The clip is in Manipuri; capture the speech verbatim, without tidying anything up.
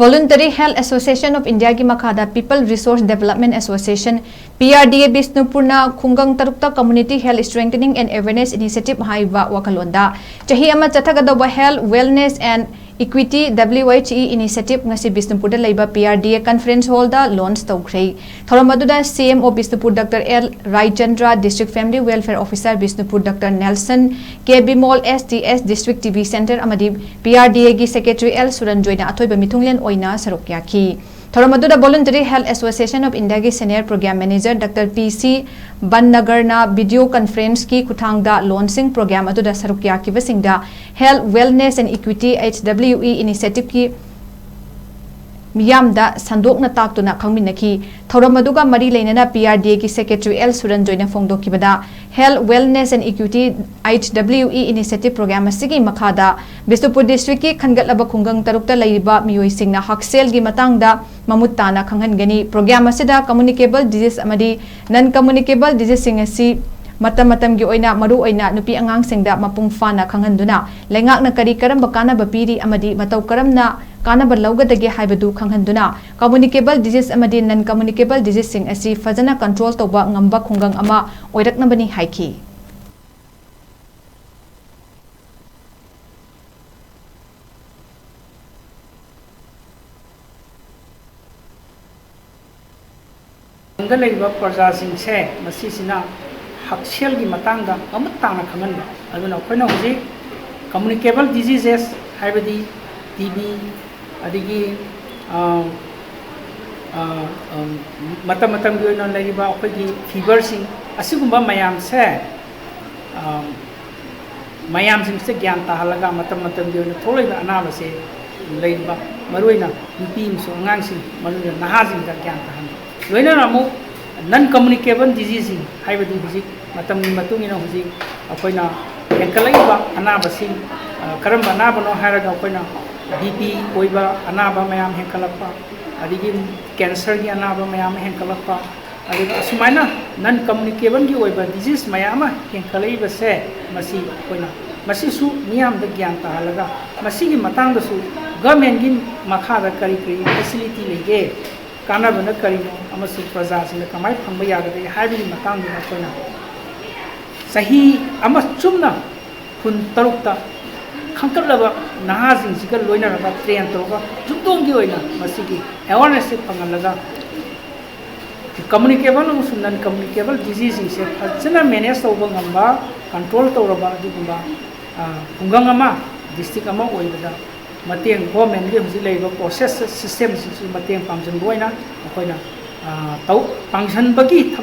Voluntary Health Association of Indiaꯒꯤ ꯃꯈꯥꯗ People Resource Development Association, P R D A ꯕꯤꯁꯅꯨꯄꯨꯔꯅ ꯈꯨꯡꯒꯪ ꯇꯔꯨꯛꯇ Community Health Strengthening and Awareness Initiative ꯍꯥꯏꯕ ꯋꯥꯈꯜꯂꯣꯟꯗ ꯆꯍꯤ ꯑꯃ ꯆꯠꯊꯒꯗꯧꯕ Health, Wellness and Equity, W H E, Initiative ꯉꯁꯤ ꯕꯤꯁꯅꯨꯄꯨꯔꯗ ꯂꯩꯕ P R D A Conference Hallꯗ launch ꯇꯧꯈ꯭ꯔꯦ꯫ ꯊꯧꯔꯝ ꯑꯗꯨꯗ C M O Bishnupur Doctor L Raichandra, District Family Welfare Officer Bishnupur Doctor Nelson, K Bimol, S T S District T B Center ꯑꯃꯗꯤ P R D Aꯒꯤ Secretary L ꯁꯨꯔꯟꯖꯣꯏꯅ ꯑꯊꯣꯏꯕ ꯃꯤꯊꯨꯡꯂꯦꯟ ꯑꯣꯏꯅ ꯁꯔꯨꯛ ꯌꯥꯈꯤ꯫ ꯊꯧꯔꯝ ꯑꯗꯨꯗ Voluntary Health Association of Indiaꯒꯤ Senior Program Manager Doctor P C ꯕꯟꯅꯒꯔꯅ video conferenceꯀꯤ ꯈꯨꯠꯊꯥꯡꯗ launching program ꯑꯗꯨꯗ ꯁꯔꯨꯛ ꯌꯥꯈꯤꯕꯁꯤꯡꯗ Health, Wellness and Equity, H W E, Initiativeꯀꯤ ꯃꯤꯌꯥꯝꯗ ꯁꯟꯗꯣꯛꯅ ꯇꯥꯛꯇꯨꯅ ꯈꯪꯃꯤꯟꯅꯈꯤ꯫ ꯊꯧꯔꯝ ꯑꯗꯨꯒ ꯃꯔꯤ ꯂꯩꯅꯅ P R D Aꯒꯤ Secretary L ꯁꯨꯔꯟꯖꯣꯏꯅ ꯐꯣꯡꯗꯣꯛꯈꯤꯕꯗ, Health, Wellness and Equity, H W E, Initiative program ꯑꯁꯤꯒꯤ ꯃꯈꯥꯗ ꯕꯤꯁꯅꯨꯄꯨꯔ districtꯀꯤ ꯈꯟꯒꯠꯂꯕ ꯈꯨꯡꯒꯪ ꯇꯔꯨꯛꯇ ꯂꯩꯔꯤꯕ ꯃꯤꯑꯣꯏꯁꯤꯡꯅ ꯍꯛꯁꯦꯜꯒꯤ ꯃꯇꯥꯡꯗ ꯃꯃꯨꯠ ꯇꯥꯅ ꯈꯪꯍꯟꯒꯅꯤ꯫ Program ꯑꯁꯤꯗ communicable disease ꯑꯃꯗꯤ non communicable diseaseꯁꯤꯡ ꯑꯁꯤ ꯃꯇꯝ ꯃꯇꯝꯒꯤ ꯑꯣꯏꯅ ꯃꯔꯨꯑꯣꯏꯅ ꯅꯨꯄꯤ ꯑꯉꯥꯡꯁꯤꯡꯗ ꯃꯄꯨꯡ ꯐꯥꯅ ꯈꯪꯍꯟꯗꯨꯅ ꯂꯩꯉꯥꯛꯅ ꯀꯔꯤ ꯀꯔꯝꯕ ꯀꯥꯟꯅꯕ ꯄꯤꯔꯤ ꯑꯃꯗꯤ ꯃꯇꯧ ꯀꯔꯝꯅ ꯀꯥꯟꯅꯕ ꯂꯧꯒꯗꯒꯦ ꯍꯥꯏꯕꯗꯨ ꯈꯪꯍꯟꯗꯨꯅ communicable disease ꯑꯃꯗꯤ non communicable diseaseꯁꯤꯡ ꯑꯁꯤ ꯐꯖꯅ control ꯇꯧꯕ ꯉꯝꯕ ꯈꯨꯡꯒꯪ ꯑꯃ ꯑꯣꯏꯔꯛꯅꯕꯅꯤ ꯍꯥꯏꯈꯤ꯫ ꯈꯨꯡꯒꯪꯗ ꯂꯩꯔꯤꯕ ꯄ꯭ꯔꯖꯥꯁꯤꯡꯁꯦ ꯃꯁꯤꯁꯤꯅ ꯍꯛꯁꯦꯜꯒꯤ ꯃꯇꯥꯡꯗ ꯃꯃꯨꯠ ꯇꯥꯅ ꯈꯪꯍꯟꯕ꯫ ꯑꯗꯨꯅ ꯑꯩꯈꯣꯏꯅ ꯍꯧꯖꯤꯛ communicable diseases ꯍꯥꯏꯕꯗꯤ T B, ꯑꯗꯒꯤ, ꯑ, ꯑ, ꯑ, ꯃꯇꯝ ꯃꯇꯝꯒꯤ ꯑꯣꯏꯅ ꯂꯩꯔꯤꯕ ꯑꯩꯈꯣꯏꯒꯤ feverꯁꯤꯡ, ꯑꯁꯤꯒꯨꯝꯕ ꯃꯌꯥꯝꯁꯦ, ꯑ, ꯃꯌꯥꯝꯁꯤꯡꯁꯦ ꯒ꯭ꯌꯥꯟ ꯇꯥꯍꯜꯂꯒ ꯃꯇꯝ ꯃꯇꯝꯒꯤ ꯑꯣꯏꯅ ꯊꯣꯛꯂꯛꯏꯕ ꯑꯅꯥꯕꯁꯦ ꯂꯩꯔꯤꯕ ꯃꯔꯨꯑꯣꯏꯅ ꯅꯨꯄꯤ ꯑꯃꯁꯨꯡ ꯑꯉꯥꯡꯁꯤꯡ, ꯃꯔꯨꯑꯣꯏꯅ ꯅꯍꯥꯁꯤꯡꯗ ꯒ꯭ꯌꯥꯟ ꯇꯥꯍꯟꯕ꯫ ꯂꯣꯏꯅꯅ ꯑꯃꯨꯛ non communicable diseaseꯁꯤꯡ ꯍꯥꯏꯕꯗꯤ ꯍꯧꯖꯤꯛ ꯃꯇꯝꯒꯤ ꯃꯇꯨꯡ ꯏꯟꯅ ꯍꯧꯖꯤꯛ ꯑꯩꯈꯣꯏꯅ ꯍꯦꯟꯀꯠꯂꯛꯏꯕ ꯑꯅꯥꯕꯁꯤꯡ, ꯑ, ꯀꯔꯝꯕ ꯑꯅꯥꯕꯅꯣ ꯍꯥꯏꯔꯒ ꯑꯩꯈꯣꯏꯅ B P ꯑꯣꯏꯕ ꯑꯅꯥꯕ ꯃꯌꯥꯝ ꯍꯦꯟꯀꯠꯂꯛꯄ, ꯑꯗꯒꯤ cancerꯒꯤ ꯑꯅꯥꯕ ꯃꯌꯥꯝ ꯍꯦꯟꯀꯠꯂꯛꯄ, ꯑꯗꯨꯒ ꯑꯁꯨꯃꯥꯏꯅ non communicableꯒꯤ ꯑꯣꯏꯕ disease ꯃꯌꯥꯝ ꯑꯃ ꯍꯦꯟꯀꯠꯂꯛꯏꯕꯁꯦ, ꯃꯁꯤ ꯑꯩꯈꯣꯏꯅ ꯃꯁꯤꯁꯨ ꯃꯤꯌꯥꯝꯗ ꯒ꯭ꯌꯥꯟ ꯇꯥꯍꯜꯂꯒ ꯃꯁꯤꯒꯤ ꯃꯇꯥꯡꯗꯁꯨ ꯒꯚꯔꯟꯃꯦꯟꯒꯤ ꯃꯈꯥꯗ ꯀꯔꯤ ꯀꯔꯤ ꯐꯦꯁꯤꯂꯤꯇꯤ ꯂꯩꯒꯦ, ꯀꯥꯟꯅꯕꯅ ꯀꯔꯤꯅꯣ ꯑꯃꯁꯨꯡ ꯄ꯭ꯔꯖꯥꯁꯤꯡꯅ ꯀꯃꯥꯏꯅ ꯐꯪꯕ ꯌꯥꯒꯗꯒꯦ ꯍꯥꯏꯕꯒꯤ ꯃꯇꯥꯡꯗ ꯑꯩꯈꯣꯏꯅ ꯆꯍꯤ ꯑꯃ ꯆꯨꯝꯅ ꯍꯨꯟ ꯇꯔꯨꯛꯇ ꯈꯟꯒꯠꯂꯕ ꯅꯍꯥꯁꯤꯡꯁꯤꯒ ꯂꯣꯏꯅꯔꯒ ꯇ꯭ꯔꯦꯟ ꯇꯧꯔꯒ ꯌꯨꯝꯊꯣꯡꯒꯤ ꯑꯣꯏꯅ ꯃꯁꯤꯒꯤ ꯑꯦꯋꯥꯔꯅꯦꯁꯁꯦ ꯐꯪꯍꯜꯂꯒ ꯀꯝꯃꯨꯅꯤꯀꯦꯕꯜ ꯑꯃꯁꯨꯡ ꯅꯟ ꯀꯝꯃꯨꯅꯤꯀꯦꯕꯜ ꯗꯤꯖꯤꯖꯁꯤꯡꯁꯦ ꯐꯖꯅ ꯃꯦꯅꯦꯖ ꯇꯧꯕ ꯉꯝꯕ, ꯀꯟꯇ꯭ꯔꯣꯜ ꯇꯧꯔꯕ ꯑꯗꯨꯒꯨꯝꯕ ꯈꯨꯡꯒꯪ ꯑꯃ, ꯗꯤꯁꯇ꯭ꯔꯤꯛ ꯑꯃ ꯑꯣꯏꯕꯗ ꯃꯇꯦꯡ, ꯒꯣꯔꯃꯦꯟꯒꯤ ꯍꯧꯖꯤꯛ ꯂꯩꯔꯤꯕ ꯄ꯭ꯔꯣꯁꯦꯁ ꯁꯤꯁꯇꯦꯝꯁꯤꯡꯁꯤ ꯃꯇꯦꯡ ꯄꯥꯡꯁꯤꯟꯕ ꯑꯣꯏꯅ ꯑꯩꯈꯣꯏꯅ ꯇꯧ ꯄꯥꯡꯁꯤꯟꯕꯒꯤ ꯊꯕꯛ